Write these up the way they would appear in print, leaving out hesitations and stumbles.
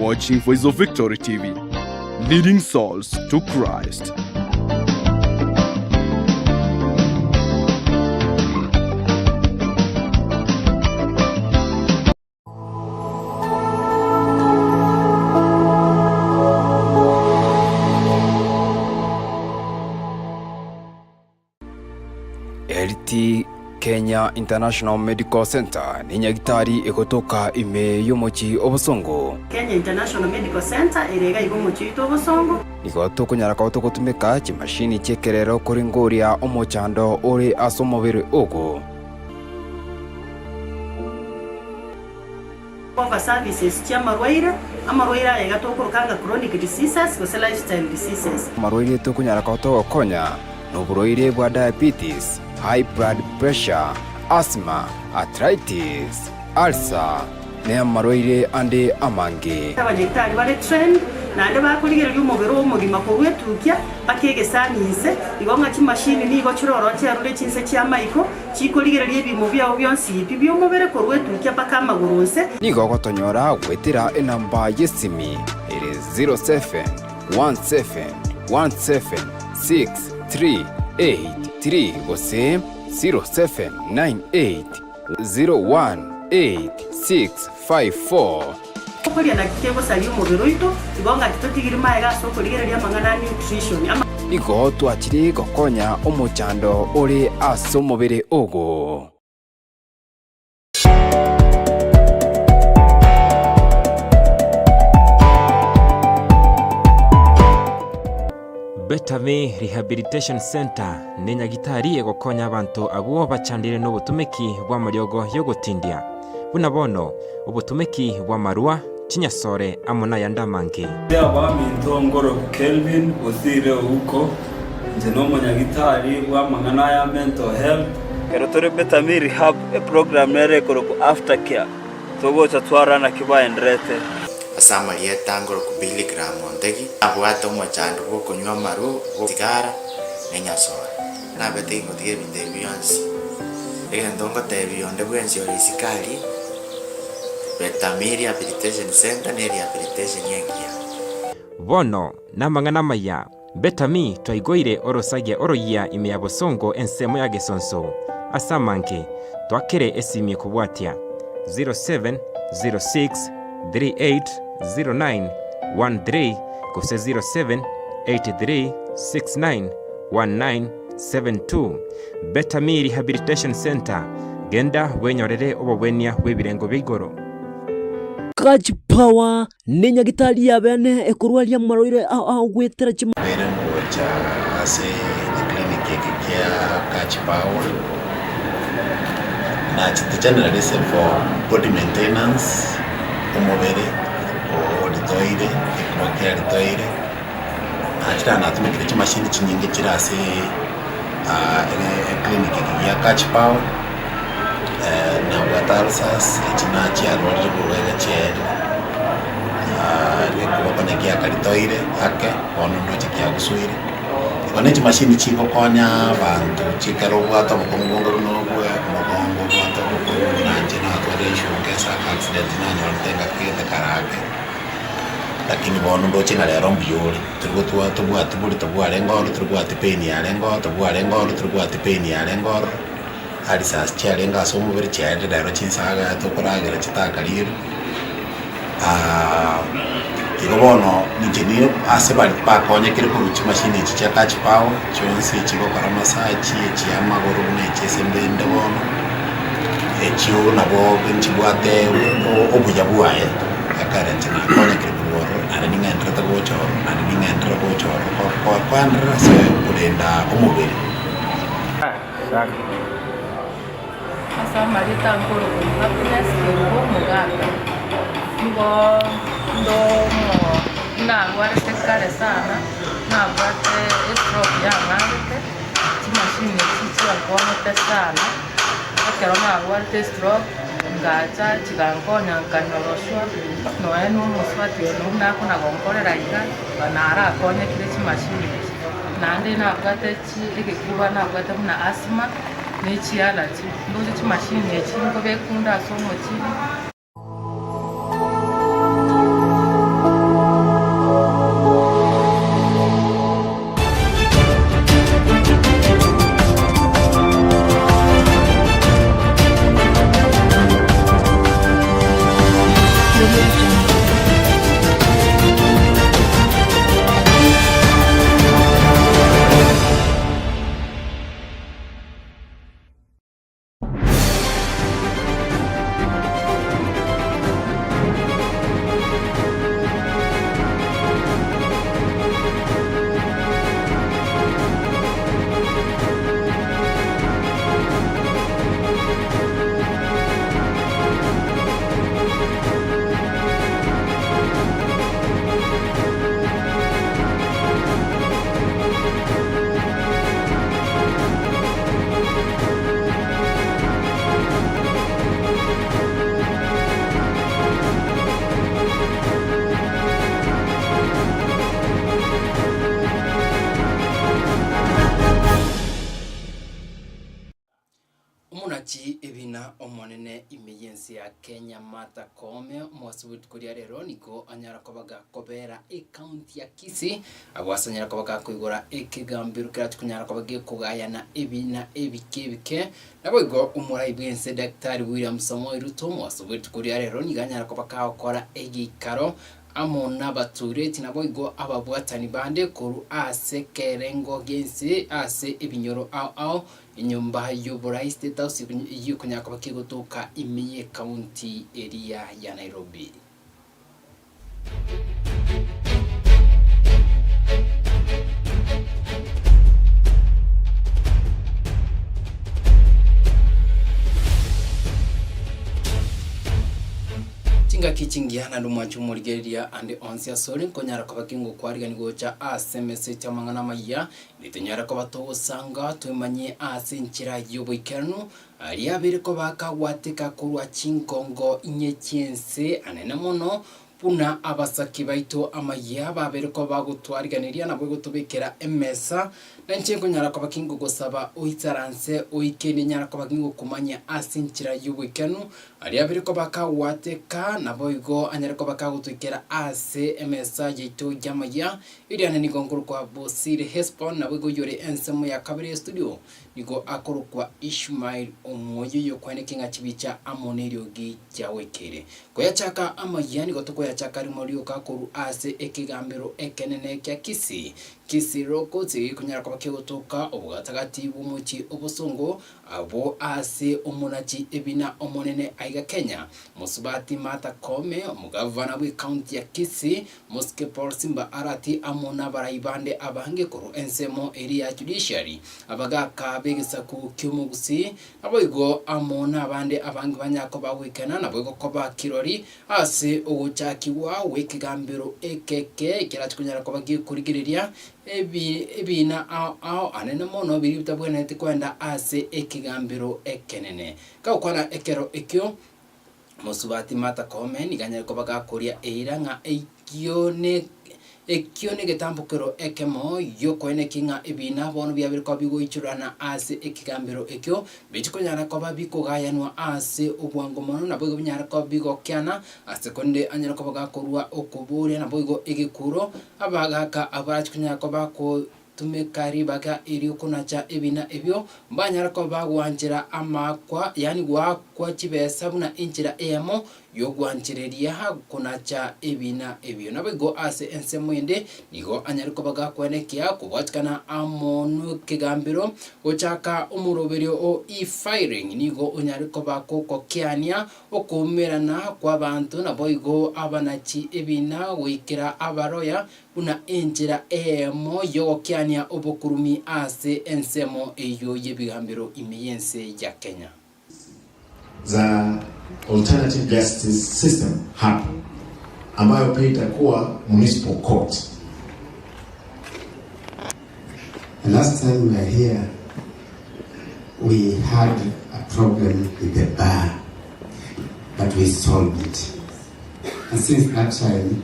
watching Voice of Victory TV, leading souls to Christ. Health Kenya International Medical Centre nenyagitari egotoka ime y'omochie o Bosongo. Kenya International Medical Centre ere iga iga omochie oito o Bosongo. Nigo tokonyara koba togotumeka chimashini chi'ekerero koringoria omochando ore ase omobere ogo. Offer services chi'amarwaire, amarwaire aya iga tokoroka ng'a chronic diseases gose lifestyle diseases. Amarwaire tokonyara koba togokonya noborwaire bwa diabetes, high blood pressure, asthma, arthritis, ulcer, na amarwaire ande amange. Abanyagitari bare trained naende bakorigereria omobere omogima korwa etukia mpaka egesani inse, igo ng'a chimashini nigo chiroroche arure chinse chi'amaiko, Chikorigereria ebiimo biao bionsi pi bi'omobere korwa etukia mpaka amagoro onse. Nigo ogotonyora goetera enamba y'esimi ere 0717176383 gose 0798018654. Okoria naki kegosaria omobere oito, igo ngaki totigiri maega ase okorigereria amang'ana a nutrition. Ama. Nigo twachire gokonya omochando ore ase omobere ogo. Betami Rehabilitation Centre nenyagitari egokonya abanto abwo bachandire nobotumeki bw'amariogo y'ogotindia, buna bono obotumeki bw'amarwa, chinyasore amo nayande amange. Abaminto ngoroku Kelvin Bosire Ouko, inche nomonyagitari bw'amang'ana aya mental health. Ekero tore Betami Rehab, eprogram nere ekorokwa Aftercare, togocha twarora naki baenderete. Ase amarieta ngoroku Billy Graham Ontegi, nabwate omochando bw'okonywa amaru, sigara, na enyasore. Nabete ingotiga ebinto ebi bionsi. Egento ngotebia onde bwensi ore isiko aria, Betami Rehabilitation Centre ne rehabilitation engiya. Bono namang'ana amaya, Betami twaigoire orosagia oroyia ime ya bosongo ensemo ya gesonso. Ase amange, twakere esimi ekobwatia, 0706 3809 13 gose 0783 69 1972. Betami Rehabilitation Centre, genda bwenyorere obobwenia bw'ebirengo bia igoro. Catch Power nenyagitari ya bene ekorwaria amarwaire ao ao goetera chima. Nabeire ngocha ase eclinic eke kia Catch Power, nachete generally ase for body maintenance, omobere oritoire, ekerogo kiaritoire. Nachire aa natumekire chimashini chinyinge chire ase eclinic eke gia Catch Power, nabwate ulcers echi nachiarwarire bobe iga chiaerire, egekuba konya giakaritoire ake, bono ndoche kiagusuire. Igo ne chimashini chigokonya abanto chikero obwate obokong'u bonge buna obwe omogongo obwate obokong'u buna inche natwarire ensonga ase aka accident nanyorete engaki gete kare ake. Lakini bono ndoche ng'a rero mbuya ore, tori gotwa tobwati borito bwarenge ororo, tori bwati pain yarenge ororo, bwarenge ororo, tori bwati pain yarenge ororo, ulcers chiarenge ase omobere chiaerire rero chinsaga tokoragera chitakarirwe igo bono inche nigo ase baria bakonyekire korwa chimashini echi chia touch power, chionsi chigokora massage, echia amagoro buna echi ase mbende bono, echio nabo nchibwate obuya bwaye. Ekero inche nakonyekire korwa ororo, naende ning'enderete gocha ororo, naende ning'enderere gocha ororo, ko- ko- koenderera ase korenda omobere. Ase amarieta nkorokwa Happiness Kerubo Omogaka, nigo ndo omo narwarete kare sana, nabwate estroke yang'arete, chimashini echi chiankonyete sana, ekero narwarete estroke. Ngacha chigankonya nkanyoroshwa, nonya na omosubati oyo nobwo nakona gonkorera iga, narakonyekire chimashini echi. Naende nabwate chi egekuba nabwate buna asthma, ne chiallergy, ndoche chimashini echi nkobeka onde ase omochie. Omonachi ebina omonene ime y'ense ya Kenya Martha Koome omwase bw'rituko ria rero nigo anyara koba gakobera ecounty ya Kisii abwo ase anyara koba gakoigora ekegambero kerache konyara koba gekogayana ebina ebike ebike Naboigo omorai bw'ense Daktari William Samoei Ruto omwase bw'rituko ria rero nigo anyara koba kagokora egeikaro amo nabatureti naboigo ababwatani bande korwa ase ekerengo gi'ense ase ebinyoro ao ao Enyomba y'oborai State House eyio ekonyara koba kegotoka ime y'ecounty eria ya Nairobi. Chingaki chingiya naende omwanche omorigereria ande onsi asore nkonyara koba kingokwarigani gocha ase emeseti amang'ana amayia Nitonyare koba togosanga twemanyie ase enchera y'oboikeranu, aria abere koba akagwateka korwa chingongo inye chi'ense anene mono, buna abasaki baito amayia babere koba bagotwariganeria nabo egotobekera emesa, na inche nkonyara koba kingogosaba oisaranse oike ninyare koba gingokomanyia ase enchera y'oboikeranu, Aria abere koba akagwateka, naboigo anyare koba kagotoikera ase emesa yaito y'amayia, Eriane nigo nkorokwa Bosire Hesbon, naboigo oyore ensemo ya kabere y'estudio nigo akorokwa Ishmael omoyio oyokwaneke ng'a chibicha amo neriogi riagoikeire. Koyachaka amayia nigo tokoyachaka rimo rioka korwa ase ekegambero ekenene kia Kisii. Kisii Law Courts gekonyara koba kegotoka obogatagati bw'omochie obosongo Abwo ase omonachi ebina omonene aiga Kenya, Mosubati Martha Koome, omogavana bw'ecounty ya Kisii, Mosike Paul Simba Arati amo nabarai bande abange korwa ensemo eria ya Judiciary, abagaka b'egesaku ki'omogusii, naboigo amo nabande abange banyare koba goikana naboigo koba kirori ase ogochakigwa gw'ekegambero ekeke ekerache konyara koba gekorigereria ebi ebiina ao ao anene mono biria bitabwenereti koenda ase ekegambero ekenene. Kagokwana ekero ekio, mosubati Martha Koome nigo anyare koba gakoria eira ng'a ekio ne ekio negetambokero ekemo giokoenekia ng'a ebiina bono biabeire koba bigoichorana ase ekegambero ekio, bichi konyara koba bikogayanwa ase obwango mono, naboigo binyare koba bigokiana, ase konde anyare koba gakorua okoboria, naboigo egekuro, abagaaka abarachi konyara koba bagotumeka ribaga erio konacha ebina ebio, mbanyare koba bagwanchera amaakwa, yaani goakwa chibesa buna enchera eyemo y'ogwanchereria konacha ebina ebio. Naboigo ase ensemo ende nigo anyare koba gakwenekia kobwatikana amo nekegambero gochaka omoroberio o e-filing nigo onyare koba gokokiania okoumerana kw'abanto naboigo abanachi ebina goikera abaroya buna enchera eyemo y'ogokiania obokurumi ase ensemo eyio y'ebigambero ime y'ense ya Kenya. za Alternative Justice System hapa ambayo pia itakuwa municipal court. The last time we were here, we had a problem with the bar, but we solved it. And since that time,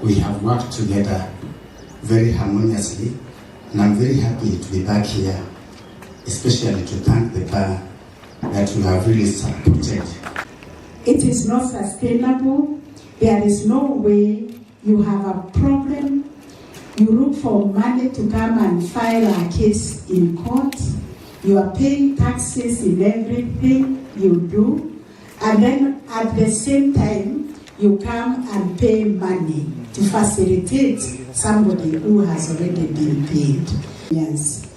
we have worked together very harmoniously, and I'm very happy to be back here, especially to thank the bar that you have really supported. It is not sustainable. There is no way you have a problem. You look for money to come and file a case in court. You are paying taxes in everything you do. And then at the same time, you come and pay money to facilitate somebody who has already been paid. Yes.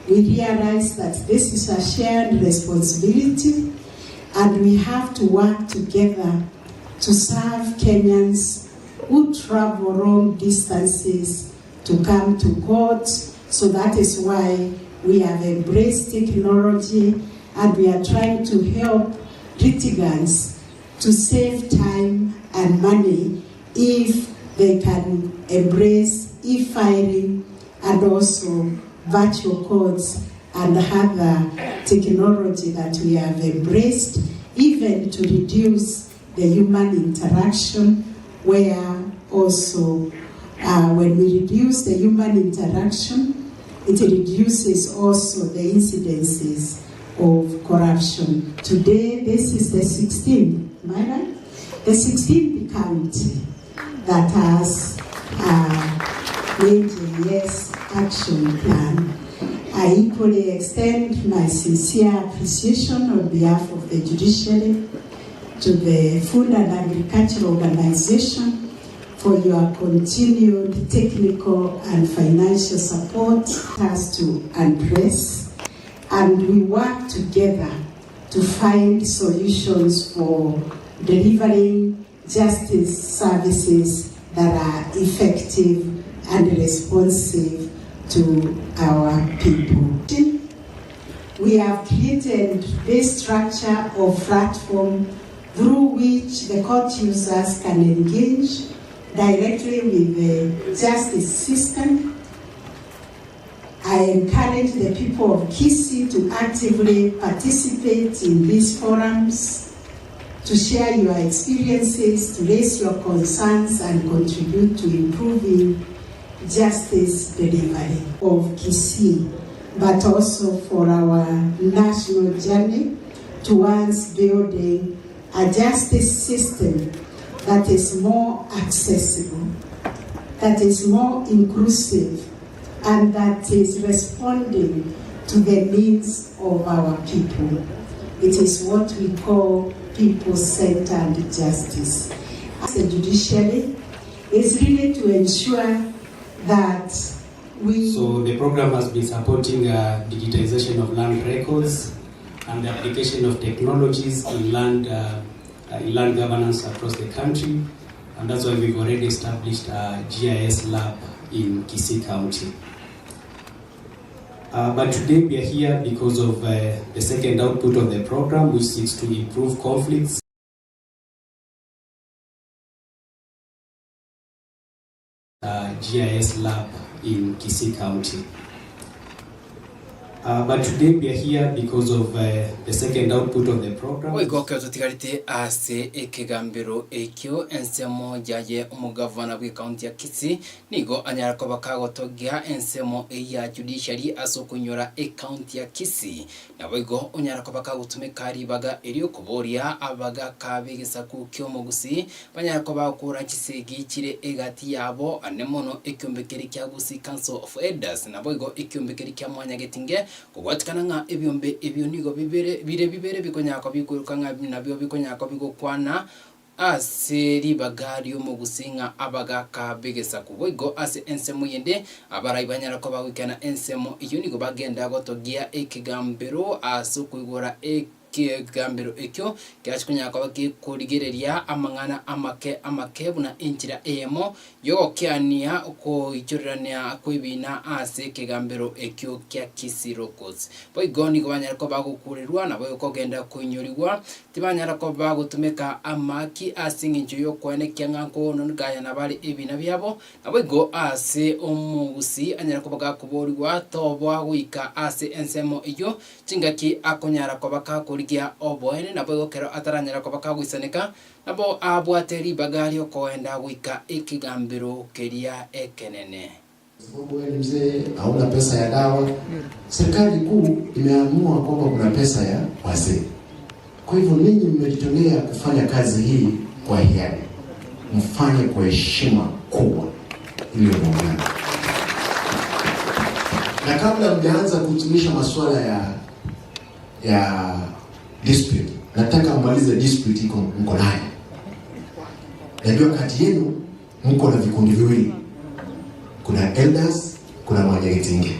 We realize that this is a shared responsibility and we have to work together to serve Kenyans who travel long distances to come to court. So that is why we have embraced technology and we are trying to help litigants to save time and money if they can embrace e-filing and also virtual courts and other technology that we have embraced, even to reduce the human interaction, where also uh, when we reduce the human interaction, it reduces also the incidences of corruption. Today, this is the 16th, am I right? The 16th county that has a AJS action plan. I equally extend my sincere appreciation on behalf of the judiciary to the Food and Agricultural Organization for your continued technical and financial support us to address and we work together to find solutions for delivering justice services that are effective and responsive to our people. We have created this structure or platform through which the court users can engage directly with the justice system. I encourage the people of Kisii to actively participate in these forums, to share your experiences, to raise your concerns and contribute to improving justice delivery of Kisii, but also for our national journey towards building a justice system that is more accessible, that is more inclusive, and that is responding to the needs of our people. It is what we call people-centered justice. The judiciary is really to ensure that we... So the program has been supporting digitization of land records and the application of technologies in land, in land governance across the country. And that's why we've already established a GIS lab in Kisii County. But today we are here because of the second output of the program, which seeks to improve conflicts. GIS lab in Kisii County. But today we are here because of the second output of the program. Boigo ekero totigarete ase ekegambero ekio, ensemo yaye omogavana bw'ecounty ya Kisii nigo anyare koba kagotogia ensemo eyio ya judiciary ase okonyora ecounty ya Kisii. Naboigo onyare koba kagotumeka ribaga erio koboria abagaka b'egesaku ki'omogusii Banyare koba gokora chisegi chire egati yabo, ane mono ekiombe keria kia Gusii Council of Elders, naboigo ekiombe keria kia Mwanyagetinge, kobwatikana ng'a ebiombe ebio nigo bibere bire bibere bikonyara koba bikoiroka ng'a nabio bikonyara koba bigokwana ase ribaga ri'omogusii ng'a abagaka b'egesaku. Boigo ase ensemo eyende, abarai banyare koba goikana ensemo eyio nigo bagenda gotogia ekegambero ase okoigora Ekegambero ekio kiache konyara koba gekorigereria amang'ana amake amake buna enchera eyemo y'ogokeania okoichorerania kw'ebiina ase ekegambero ekio kia Kisii Law Courts. Boigo nigo banyare koba bagokurerwa naboigo kogenda koinyorigwa, tibanyara koba bagotumeka amaki ase engencho y'okoenekia ng'a nkonogayana bare ebiina biabo, Naboigo ase omogusii anyare koba gakoboorigwa, toboa goika ase ensemo eyio, chingaki akonyara koba gakorigia oboene, naboigo ekero ataranyara koba kagoisaneka, nabo abwate ribaga ri'okoenda goika ekegambero keria ekenene. Sababu wewe ni mzee, hauna pesa ya dawa. Serikali kuu imeamua kwamba kuna pesa ya wazee. Kwa hivyo ninyi mmejitolea kufanya kazi hii kwa hiari, mfanye kwa heshima kubwa iliyo muungano. Na kabla mjaanza kuhitimisha masuala ya ya dispute, nataka mmalize dispute iko mko nayo. Najua kati yenu mko na vikundi viwili, kuna elders, kuna Mwanyagetinge.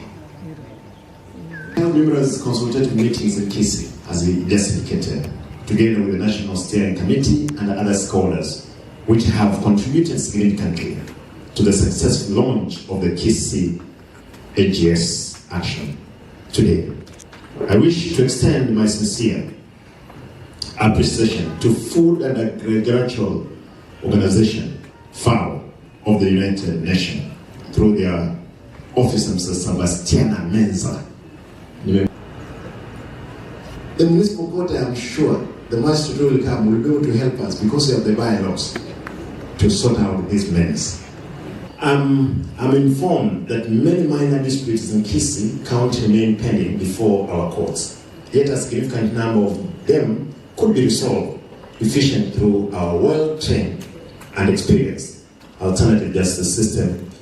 Numerous consultative meetings in Kisii, as he just indicated, together with the National Steering Committee and other scholars, which have contributed significantly to the successful launch of the Kisii AGS action today. I wish to extend my sincere appreciation to Food and Agricultural Organization, FAO, of the United Nations, through their officer, Mr. Sebastiana Menza. The municipal court, I am sure, the magistrate will come, will be able to help us because we have the bylaws to sort out these menace. I'm informed that many minor disputes in Kisii County remain pending before our courts. Yet a significant number of them could be resolved efficient through our well-trained and experienced alternative justice system.